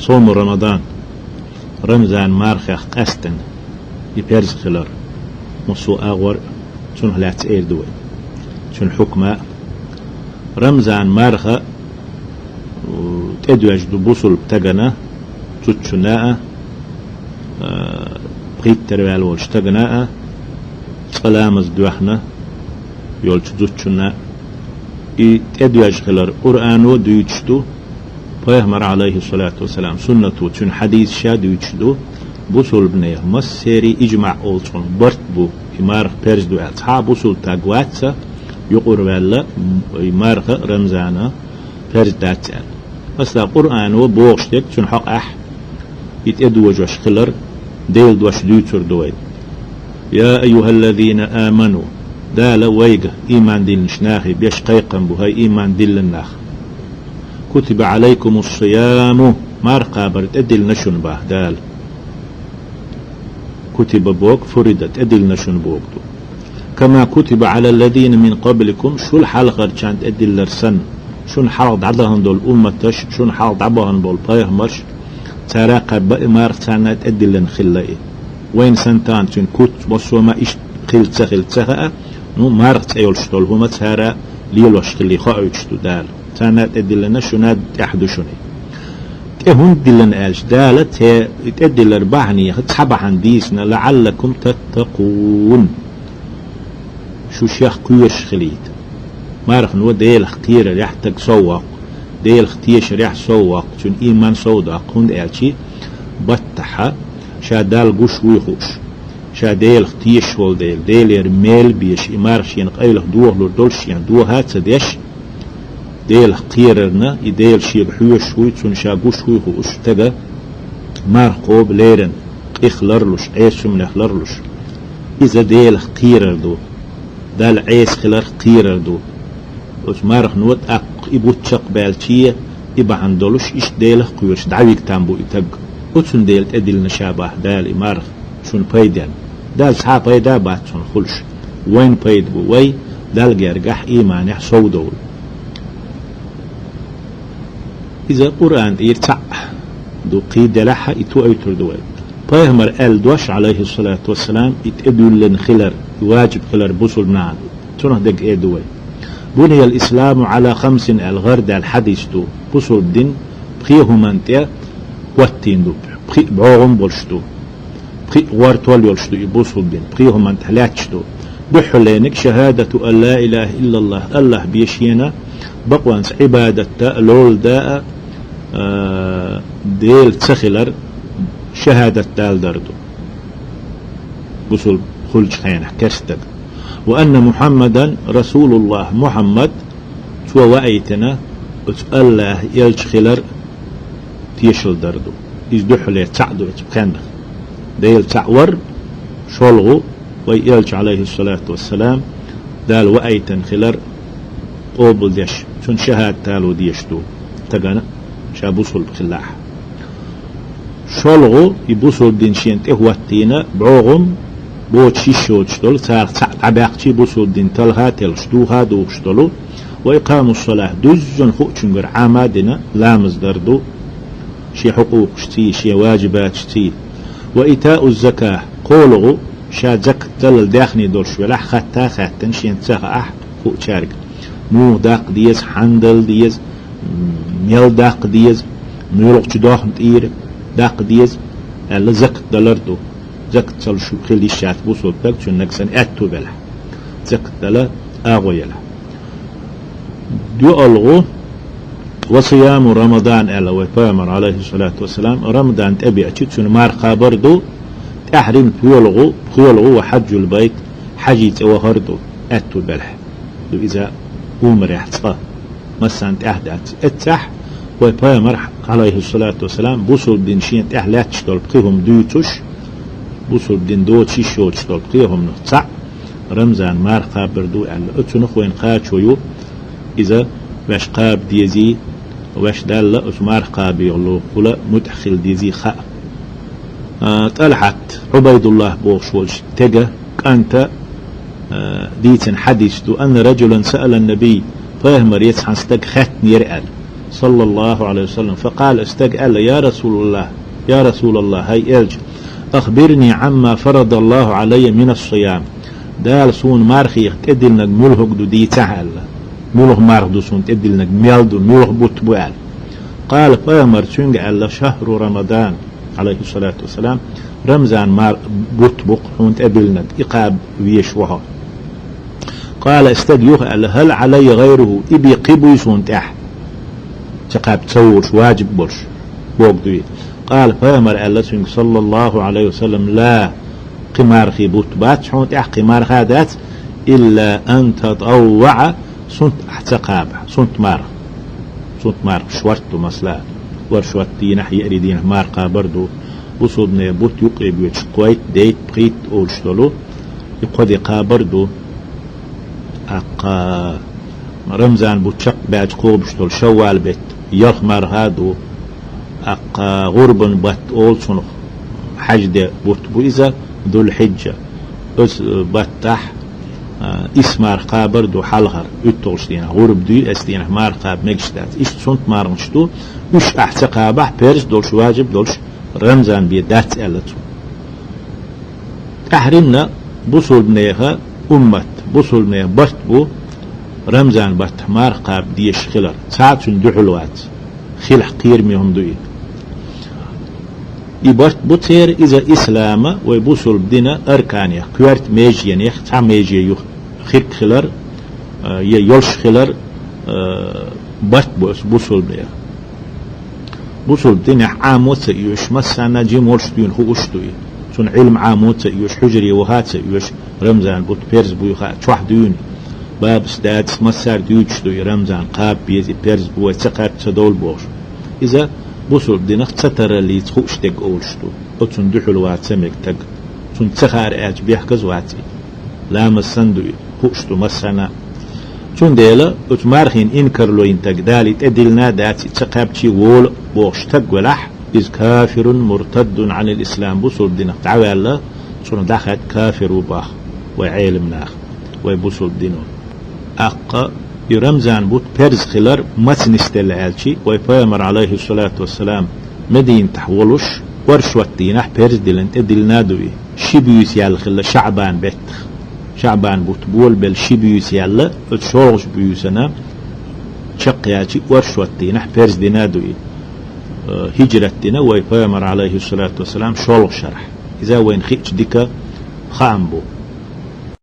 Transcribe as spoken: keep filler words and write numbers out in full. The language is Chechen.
Сому Рамадан, Рамзан мархех къаьстина и парз хилар, массо а агӀор цунах лаьцна эр ду вай. Цуьнан хьукма а. Рамзан марха, у, тӀедоьжна ду бусулба стагана, зудчунна а, а, пхийттара ваьлла волчу стагана а, цкъа ламаз доьхна йолчу зудчунна а. И тӀедоьжна хилар Къуръано дуьйцуш ду, Пайхамар, Ӏалайхиссалату вассалам, суннато, цуьнан хьадисаша дуьйцуш ду, бусулбанех массеран ижмаӀ олучу барт бу, и марха парз ду аьлла. Цхьа а бусулба стаг вац, юкъара ваьлла, м, и марха Рамзана парз дац аьлла. Масала, Къуръано бохуш дерг цуьнан хьокъехь, и тӀедожош хилар Делан дош дуьйцур ду вай. «Я айюхаллазина аману», Дала вайга, ийман диллинчу нахе, беш кхайкхам бу, хӀай ийман диллина нах. «Кутиба Ӏалайкумус-сияму», марха кхабар тӀедиллина шуна боху Дала. Кутиба боху, фурида, тӀедиллина шуна боху ду. «Кама кутиба Ӏалаллазина мин къабликум», шул хьалхарчарна тӀедиллар санна, шуна хьалха дӀадахана долу умматаш, шуна хьалха дӀабахана болу пайхамарш, цара кхаьбна и марха, царна тӀедиллина хилла и. Вайна санна тахана цуьнан куц, массо а ма иштта хилла ца хилла ца хаьа, ну, марха цӀе йолуш долу хӀума цара лелош хилла хоуьйтуш ду Дала. Царна тӀедиллина шуна, тӀехь ду шуна. ТӀе хӀунда диллина аьлча, Дала те и тӀедиллар бахьанех цхьа бахьана дийцина: «ЛаӀаллакум таттакъун». Шу шех кхоьруш хилийта. Мархано Делах кхерарехь стаг сов воккху, Делах тешарехь сов воккху, цуьнан ийман сов доккху, хӀунда аьлча баттахь ша Далла гуш вуй хууш, ша Делах тешаш волу дела, Делера мел а безаш, и марха шена къайлаха дохалур долуш шена дохьа а ца деш, Делах кхерарна, и Дела шега хьоьжуш вуй, цунна ша гуш вуй хууш стага марха кхаба леррина, къих ларлуш, Ӏеса хӀуманех ларлуш. Иза Делах кхерар ду, Далла Ӏеса хиларх кхерар ду. Оцу мархано тӀаккха и бутт чекхбаьлча, и бахьана долуш, иштта Делах кхоьруш дӀавига там бу и стаг. Оцундела тӀедиллина ша боху Дала и марха шуна пайденна. Дала цхьа а пайда а бац цунах хуьлуш. Вайна пайда бу вай Далла гергахь, ийманехь совдовла. Иза Къуръан тӀера цхьаъ ду, кхин делахь а и тоуьйтур ду вай. Пайхамар аьлла дош, Ӏалайхиссалату вассалам, и тӀедиллина хилар, и ваджиб хилар бусулба нахана, цунах дерг эр ду вай. «Буниял исламу Ӏала хамсин», аьлла гӀар даьлла хьадис ду, бусулба дин пхи хӀуманна тӀе хӀоттийна ду, пхи бӀогӀам болуш ду. Пхи гӀортол йолуш ду и бусулба дин, пхи хӀуманна тӀе лаьтташ ду. Дуьххьалерниг: «Шахадату ан ла илаха иллаллах», АллахӀ бен шена бакъонца Ӏибадат дан а, ловла дан а, а, Дела ца хилар шахадат далар ду бусулба хуьлучу хенахь керста стага. «Ва анна Мухьаммадан расулуллах», Мухьаммад цо ваийтина оцу АллахӀан элча хилар тешалла дар ду. Иза дуьххьале цхьаъ ду оцу пхеннах. Дела цхьаъ вар, шолгӀа вай элча, Ӏалайхиссалату вассалам, Дала ваийтина хилар къобалдеш, цунна шахӀадат дало дезаш ду стагана, ша бусулба хилахь. ШолгӀа, и бусулба дин шена тӀе хӀоттийна бӀогӀам боцуш йиш йоцуш долу, царах цхьаъ дӀабаьккхича бусулба дин талха а телхаш, духа а духуш долу, ва икъамуссалахь, дуьззина хуучуьнгара Ӏама а дина, ламаз дар ду, шен хьукъукъашций, шен ваджибаташций, ва итауззакахь, кхоалгӀа, ша закат далал даьхни долуш велахь, хатта а хаьттина, шена ца хаахь хуучаьрга, муха даккха деза, хьанна дала деза, мел даккха деза, муьлхачу дохна тӀера даккха деза аьлла, закат далар ду. Закат ца луш хила йиш яц бусулба стаг, цуьнан нагахь санна аьтту белахь, закат дала агӀо елахь. ДоьалгӀа, ва сияму Рамадан аьлла вай пайхамар, Ӏалайхиссалату вассалам, Рамадан тӀебеача цуьнан марха кхабар ду, тӀаьххьарниг пхоьалгӀа, пхоьалгӀа ва хьаджул байт, хьаьжцӀа вахар ду, аьтту белахь. Ду иза умарехь цкъа, массарна тӀехь дац. Эццахь вай пайхамар, Ӏалайхиссалату вассалам, бусулба дин шена тӀехь лаьтташ долу пхи хӀума дуьйцуш, бусулба дин доцуш йиш йоцуш долу пхи хӀуманах цхьаъ Рамзан марха кхабар ду аьлла. Оцунах вайна кхачо ю, иза ваьш кхаба дезий, ваьш Далла оцу марха кхабехула мутӀахь хила дезий хаа. А, ТӀалхьат Ӏубайдуллах бохуш волчу стеган кӀанта, а, дийцина хьадис ду: «Анна раджулан саъала набий», пайхамаре цхьана стага хаьттинера аьлла. саллаллаху Ӏалайхи ва саллам. Факъала, стага аьлла: «Я Расулаллах, я Расулаллах, хӀай элча, ахбирни Ӏамма фарадаллаху Ӏалайя мина ссиям». Дала суна мархех тӀедиллинарг муьлхарг ду дийцахьа аьлла. Муьлха марха ду суна тӀедиллинарг, мел ду, муьлха бутт бу аьлла. Къала, пайхамар цуьнга аьлла: «Шахру Рамадан», Ӏалайхи ссалату вассалам, Рамзан мар-, бутт бу-кх хьуна тӀедиллинарг, и кхаба везаш ва хьо. Къала, стага юха аьлла: «ХӀал Ӏалайя гӀайруху», и бен кхин буй суна тӀехь? Ца кхаьбча ца волуш, ваджиб болуш, богу дуй. Къала, пайхамар аьлла цуьнга, саллаллаху Ӏалайхи ва саллам: «Ла, кхин мархий бутт бац хьуна тӀехь, кхин марха дац, илла ан татавваӀа, сунт ахь ца кхабахь, сунт марха». Сунт марха шортта ду, масала, оршот дийнахь, еарин дийнахь марха кхабар ду. Бусулбане бутт юккъе боьдуш, кхойтта, дейтта, пхийтта олуш долу, и кхо де кхабар ду. ТӀаккха Рамзан бутт чекхбаьлча кхобуш долу Шаввал бетта ялх марха а ду. ТӀаккха гӀурбан бутт олу цунах, хьаьжде бутт бу иза, Дулхьиджа. Оцу баттахь, а, исс марха кхабар ду хьалхара, уьтталгӀачу дийнахь, гӀурба дуй, эс дийнахь марха кхаба мегаш дац. Иштта сунт марханаш ду, уьш ахь ца кхабахь, перз долуш, ваджиб долуш, Рамзан бен дац аьлла цо. ТӀаьхьаринна бусулбанеха уммат, бусулбанеха барт бу Рамзан баттахь марха кхаба дезаш хилар, цхьа а цуьнан дуьхьал вац. Хилахь кхераме хӀума ду и. И барт бу церан, иза ислама, вай бусулба дина арканех, коьрта меженех цхьа меже ю, хирг хилар, а, я йолуш хилар, а, барт бу оцу бусулбанех. Бусулба динехь Ӏамо а ца оьшуш, массарна а жима волуш дуьйна хууш ду и. Цунна Ӏилма Ӏамо а ца оьшуш, хьуьжаре ваха а ца оьшуш, Рамзан бутт перз буй хаьа, чохь дуьйна. Бабас, дадас массара а дуьйцуш ду и, Рамзан кхаба беза, и перз бу, вай ца кхаьбча ца довла бохуш. Иза бусулба динах ца тараллица хууш дерг олуш ду. Оцунна дуьхьал ваца мега стаг. Цунна ца хаьара аьлча, бехказа вац и. Ламаз санна ду и, хууш ду массарна а. Цундела оцу мархина инкарло йина стаг, Дала и тӀедиллина а дац, и ца кхаьбча а вола бохуш стаг велахь, иза кафирун муртаддун Ӏанил ислам, бусулба динах дӀаваьлла, цунах дӀахаьдда кафир ву боху вай Ӏеламнаха, вай бусулба дино. ТӀаккха и Рамзан бутт перз хилар маца нисделла аьлчи, вай пайхамар, Ӏалайхи ссалату вассалам, Мединатахь волуш, оршот дийнахь перз диллина, тӀедиллина а ду и. Ши буьйса яьлла хилла ШаӀбан беттах. ШаӀбан бутт болабелла ши буьйса яьлла, оцу шолгӀачу буьйсана чекхъяьлчи оршот дийнахь перз дина а ду и. Э, хӀиджрат дина вай пайхамар, Ӏалайхи ссалату вассалам, шолгӀа шарахь. Иза вайна хиъча дика хаам бу.